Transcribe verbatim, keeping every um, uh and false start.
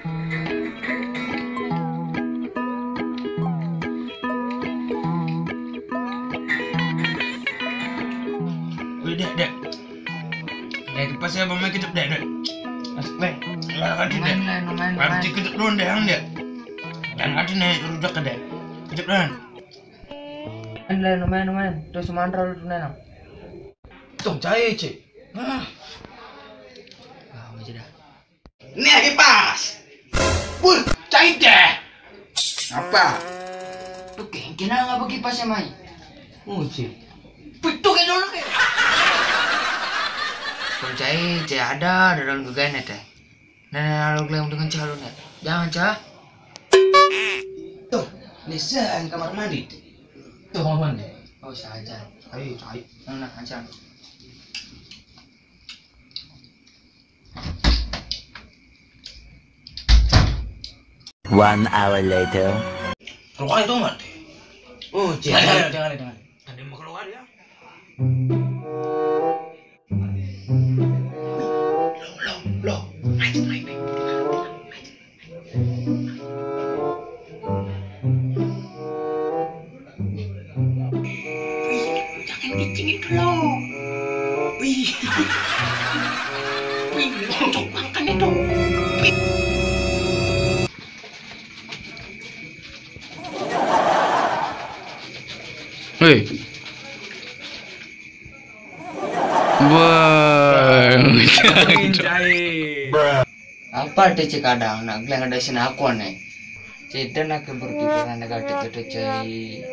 Wih, Dek, Dek. Dek, pas ya, Bang, kejap, Dek, Dek. Masuk, Dek. Lah, kan, Dek. Lumayan, lumayan, lumayan. Harus dikejap dulu, Dek, Dek. Dan kan, Dek, rujak ke, Dek. Kejap, Dek. Lumayan, lumayan, lumayan. Terus mantra lu, Dek. Tuh, cai, Cik. Ah. Ah, aja dah. Nih lagi pas. Wih, cai deh. Apa? Tuh, kayak kenapa nggak pakai pas ya, Mai? Uji. Betul kayak dulu kayak. Tuh, cai, cai ada, ada dalam juga nih, teh. Nah, nah, nah, lu klaim dengan cah lu, nih. Jangan, cah. Tuh, nih, saya kamar mandi. Tuh, kamar mandi. Oh, saja. Ayo, cai. Nah, nah, aja. One hour later. Keluar itu mati. Oh, jangan, jangan, jangan. Tadi mau keluar ya. Loh, loh, loh. Naik, naik, naik. Wih, jangan kencingin dulu. Wih. Wih, cocok makan itu. Hei. Bang. Apa tuh, cik, kadang nak gelang ada sini aku nih. Cik, dan aku berpikiran negatif itu, cik.